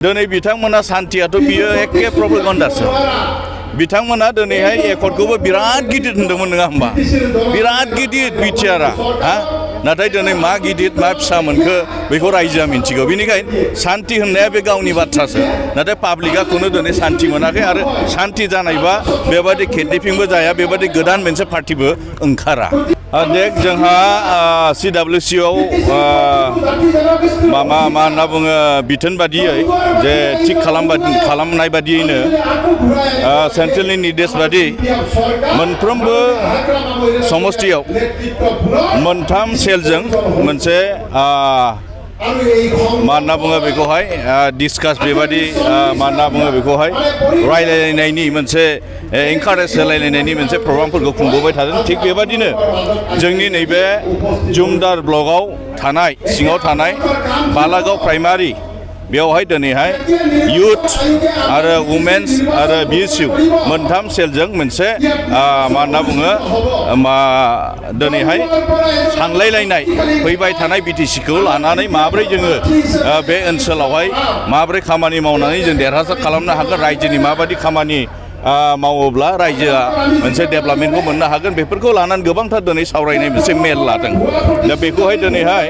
दिनै बिथांमोना सान्थियाथ' बियो एखे प्रपागान्डासो बिथांमोना दिनैहाय एकर्डखौबो बिराद गिदिर होनदोंमोन नङा होमबा बिराद गिदिर बिटिआरआ नाथाय दिनै मा गिदिर मा फिसा मोनखो बेखौ रायजोआ मिन्थिगौ बेनिखायनो सान्थि होननाया बे गावनि बाथ्रासो नाथाय पाब्लिकआ खुनु दिनै सान्थि मोनाखै आरो सान्थि जानायबा बेबादि किडनेपिंबो जाया बेबादि गोदान मोनसे पार्टिबो ओंखारा देख जोंहा CWCआव मा होनना बुङो बिथोन बादियै जे थिग खालामनाय बादियैनो सेन्ट्रेलनि निर्देश बादि मोनफ्रोमबो समष्टियाव मोनथाम सेलजों मोनसे मा होनना बुङो बेखौहाय डिसकास बेबादि मा होनना बुङो बेखौहाय रायलायनायनि मोनसे एनकारेज होलायलायनायनि मोनसे प्रग्रामफोरखौ खुंबोबाय थादों थिग बेबादिनो जोंनि नैबे जुमदार ब्लकआव थानाय सिङाव थानाय बालागाव प्राइमारि बेवहाय दिनैहाय युथ आरो वुमेन्स आरो BSU मोनथाम सेलजों मोनसे मा होनना बुङो दिनैहाय सानलायलायनाय फैबाय थानाय BTCखौ लानानै माब्रै जोङो बे ओनसोलावहाय माब्रै खामानि मावनानै जों देरहासार खालामनो हागोन रायजोनि माबायदि खामानि मावोब्ला रायजोआ मोनसे डेभेलपमेन्टखौ मोननो हागोन बेफोरखौ लानानै गोबांथार दिनै सावरायनाय मोनसे मेल लादों दा बेखौहाय दिनैहाय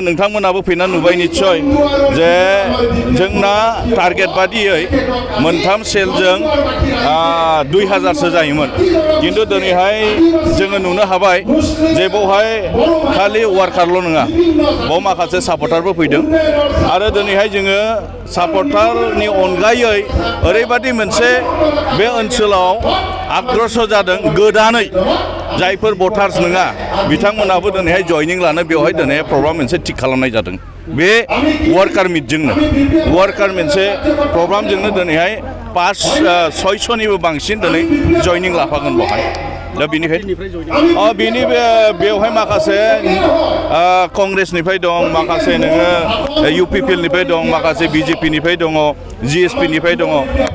नोंथांमोनाबो फैनानै नुबाय निस्सय जे जोंना टारगेट बादियै मोनथाम सेलजों 2000सो जायोमोन खिन्थु दिनैहाय जोङो नुनो हाबाय जे बेवहाय खालि वार्कारल' नङा बाव माखासे सापर्टारबो फैदों आरो दिनैहाय जोङो सापर्टारनि अनगायै ओरैबादि मोनसे बे ओनसोलाव आग्रस जादों गोदानै जायफोर भटार्स नङा बिथांमोनाबो दिनैहाय जयनिं लानो बेवहाय दिनै प्रग्राम मोनसे थिग खालामनाय जादों बे वार्कार मिटजोंनो वार्कार मोनसे प्रग्रामजोंनो दिनैहाय 500-600निबो बांसिन दिनै जयनिं लाफागोन बेवहाय दा बेनिखायनो बेनि बेवहाय माखासे कंग्रेसनिफ्राय दं माखासे नोङो UPPनिफ्राय दं माखासे BJPनिफ्राय दङ GSPनिफ्राय दङ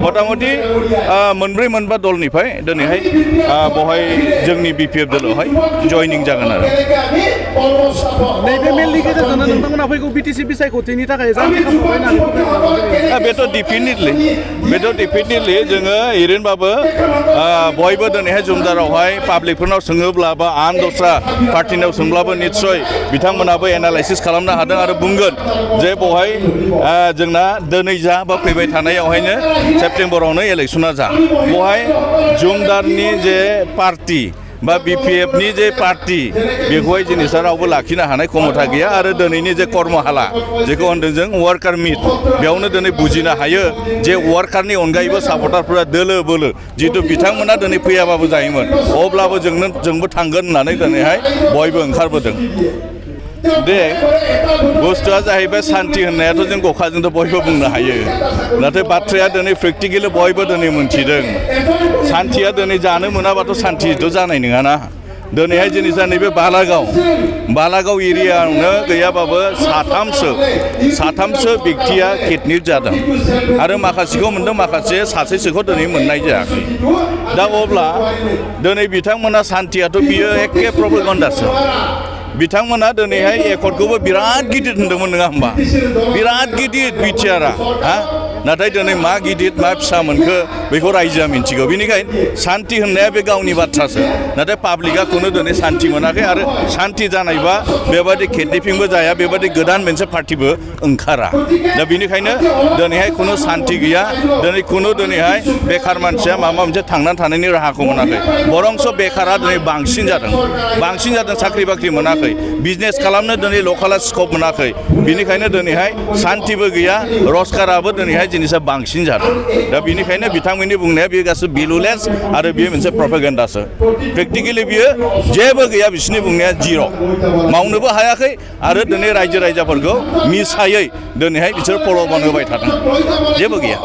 मथा-मथि मोनब्रै मोनबा दलनिफ्राय दिनैहाय बेवहाय जोंनि BPF दलावहाय जयनिं जागोन आरो नैबे मेलनि गेजेरजों नोंथांमोना फैगौ BTC बिसायख'थिनि थाखाय बेथ' डेफिनेटलि जोङो ओरैनोबाबो बयबो दिनैहाय जुमदारावहाय पाब्लिकफोरनाव सोङोब्ला बा आन दस्रा पार्टिनाव सोंब्लाबो निस्सय बिथांमोनाबो एनालाइसिस खालामनो हादों आरो बुंगोन जे बेवहाय जोंना दिनै जा बा फैबाय थानायावहायनो सेप्तेम्बरावनो इलेक्सना जा बेवहाय जुमदारनि जे पार्टि बा BPFनि जे पार्टि बेखौहाय जिनिसा रावबो लाखिनो हानाय क्षमता गैया आरो दिनैनि जे कर्महाला जेखौ होनदों जों वार्कार मिट बेयावनो दिनै बुजिनो हायो जे वार्कारनि अनगायैबो सापर्टारफोरा दोलो बोलो जिहेतु बिथांमोना दिनै फैयाबाबो जायोमोन अब्लाबो जोंबो थांगोन होननानै दिनैहाय बयबो ओंखारबोदों दे बुस्थुआ जाहैबाय सान्थि होननायाथ' जों गखाजोंथ' बयबो बुंनो हायो नाथाय बाथ्राया दिनै प्रेक्टिकेलि बयबो दिनै मोनथिदों सान्थिया दिनै जानो मोनाबाथ' सान्थिथ' जानाय नङाना दिनैहाय जिनिसा नैबे बालागाव एरियायावनो गैयाबाबो साथामसो व्यक्तिया किडनेप जादों आरो माखासेखौ मोनदों माखासे सासेसोखौ दिनै मोननाय जायाखै दा अब्ला दिनै बिथांमोना सान्थियाथ' बियो एखे प्रपागान्डासो बिथांमोना दिनैहाय एकर्डखौबो बिराद गिदिर होनदोंमोन नङा होमबा बिराद गिदिर बिटिआरआ नाथाय दिनै मा गिदिर मा फिसा मोनखो बेखौ रायजोआ मिन्थिगौ बेनिखायनो सान्थि होननाया बे गावनि बाथ्रासो नाथाय पाब्लिकआ खुनु दिनै सान्थि मोनाखै आरो सान्थि जानायबा बेबादि किडनेपिंबो जाया बेबादि गोदान मोनसे पार्टिबो ओंखारा दा बेनिखायनो दिनैहाय खुनु सान्थि गैया दिनैहाय बेखार मानसिया माबा मोनसे थांनानै थानायनि राहाखौ मोनाखै बरंस' बेखारा दिनै बांसिन जादों साख्रि बाख्रि मोनाखै बिजनेस खालामनो दिनै लकेला स्कप मोनाखै बेनिखायनो दिनैहाय सान्थिबो गैया रजगाराबो दिनैहाय जिनिसा बांसिन जादों दा बेनिखायनो बिथांमोननि बुंनाया बेयो गासै भेलुलेस आरो बेयो मोनसे प्रपागान्डासो प्रेक्टिकेलि बियो जेबो गैया बिसोरनि बुंनाया जिर' मावनोबो हायाखै आरो दिनै रायजो राजाफोरखौ मिसायै दिनैहाय बिसोर प्रल'भन होबाय थादों जेबो गैया